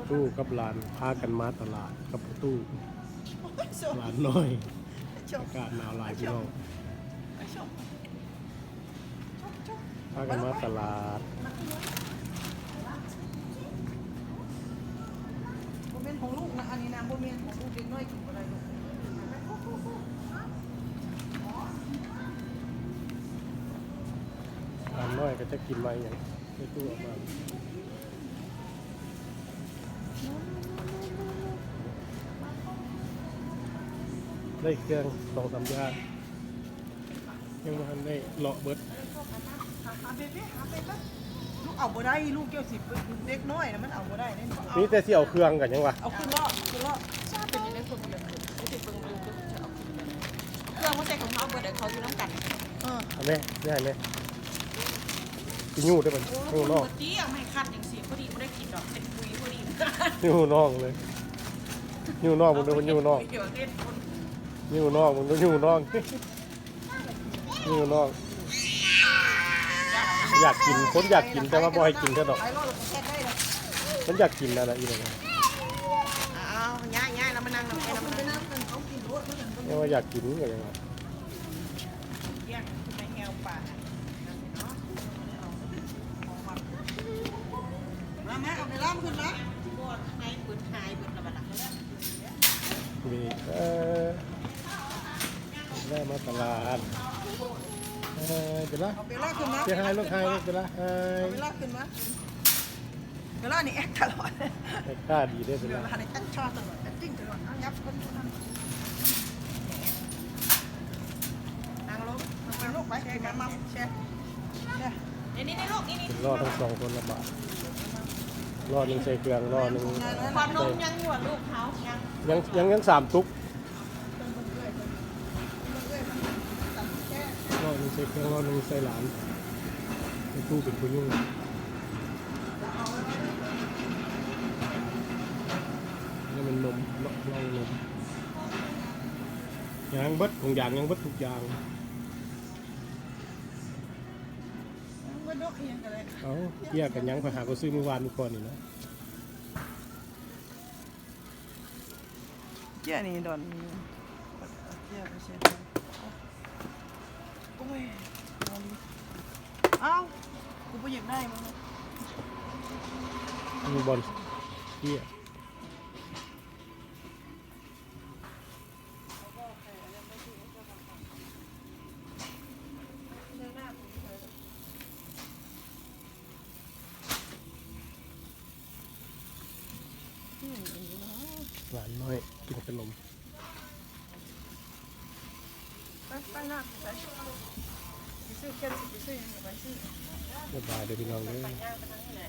ຕູ້ກັບຫຼານພາກັນມາຕະຫຼາດກັບຕູ້ ຫຼານນ້ອຍ. ອາກາດໜາວຫຼາຍພີ່ນ້ອງ. ພາກັນມາຕະຫຼາດ. ບໍ່ແມ່ນຂອງລູກນະ ອັນນີ້ນະ ບໍ່ແມ່ນຂອງລູກ ເດັກນ້ອຍກິນບໍ່ໄດ້ລູກ. ຫຼານນ້ອຍກໍຈັກກິນມາອີ່ຫຍັງ ໃນຕູ້ອອກມາ. ໄດ້ເຄື່ອງສອງສາມຢ່າງ ຍັງບໍ່ທັນໄດ້ເລາະເບິດ. ລູກເອົາບໍ່ໄດ້ ລູກເຈົ້າຊິເປັນເດັກນ້ອຍນະ ມັນເອົາບໍ່ໄດ້ເດ້. ມີແຕ່ຊິເອົາເຄື່ອງກັນຫຍັງວະ. ເອົາຂຶ້ນເລາະ ຂຶ້ນເລາະ. ເປັນຈັ່ງໃດຄົນເດີ ໄດ້ໄປເບິ່ງເບິ່ງ ຈະເອົາຂຶ້ນໄປ. ເຄື່ອງບໍ່ໃສ່ຂອງເຮົາເບິດ ເຂົາຢູ່ນຳກັນ. ເອີ ເອົາແມ່ ແມ່ ແມ່ ຊິຍູ້ໄດ້ບັດນີ້. ໂອ້ຍ ຍູ້ນອກ ເອົາມາຄັນຈັ່ງຊີ້ ພໍດີບໍ່ໄດ້ກິນດອກ ເປັນປຸຍພໍດີ. ຍູ້ນອກເລີຍ ຍູ້ນອກເບິ່ງເດີ ຍູ້ນອກ ເຮັດບຸນ ຍູ້ນອກເບິ່ງເດີ ຍູ້ນອກ ນີ້ນ້ອງ ຢາກກິນ ຄົນຢາກກິນ ແຕ່ວ່າບໍ່ໃຫ້ກິນເທື່ອດອກ. ມັນຢາກກິນນະ ອີ່ນີ້ນະ. ເອົາ ຍ້າຍໆ ແລ້ວມານັ່ງນຳແມ່ ແລ້ວມານັ່ງ. ແຕ່ວ່າຢາກກິນກໍຍັງວ່າ ມາ ມາ ເອົາໄປລ້າງຂຶ້ນມາ. ນີ້ ເອີ ໄດ້ມາຕະຫຼາດ. ເອີ ເວລາ ເວລາ ເວລາ ເວລາ ເວລາ ເວລາ ນີ້ແອກຕະຫຼອດ ແອກທ່າດີເດ້ ເວລາ ເວລາ ນີ້ແອກຊ່ອຕະຫຼອດ ແອກຕິ້ງຕະຫຼອດ. ເອົາ ຫຍັບຄົນ ຄົນນັ້ນ ນັ່ງລົງ ນັ່ງລົງໄປ ແຊ ມາ ແຊ ນີ້ ນີ້ ນີ້ລູກ ນີ້ ນີ້ ເປັນລໍ້ທັງສອງຄົນລະບາດ. ລໍ້ໜຶ່ງໃສ່ເຄື່ອງ ລໍ້ໜຶ່ງ ຄວາມນົມຍັງຢູ່ລູກເຮົາ ຍັງ ຍັງ ຍັງສາມຕຸກ. ລໍ້ໜຶ່ງໃສ່ເຄື່ອງ ລໍ້ໜຶ່ງໃສ່ຫຼານ ແມ່ຕູ້ເປັນຜູ້ຍູ້. ນີ້ແມ່ນນົມ ເລາະ ເລາະນົມ ຍັງເບິດ ທຸກຢ່າງ ຍັງເບິດທຸກຢ່າງ. ເອົາ ເກຍກັນຍັງ ຂ້ອຍຫາກໍຊື້ມື້ວານມື້ກ່ອນນີ້ນະ. ເກຍນີ້ດອນ ເກຍໄປເຊດ ໂອ້ຍ ເອົ້າ ກູບໍ່ຢາກໄດ້ມັນ ມີບ່ອນເກຍ. ຫຼານນ້ອຍກິນຂະໜົມ. ໄປ ໄປນະ ໄປ ໄປຊື້ເຄັກ ຊິໄປຊື້ຫຍັງກໍໄປຊື້. ສະບາຍເດີພີ່ນ້ອງເດີ. ໄປຍ່າງໄປທາງນີ້ແຫຼະ.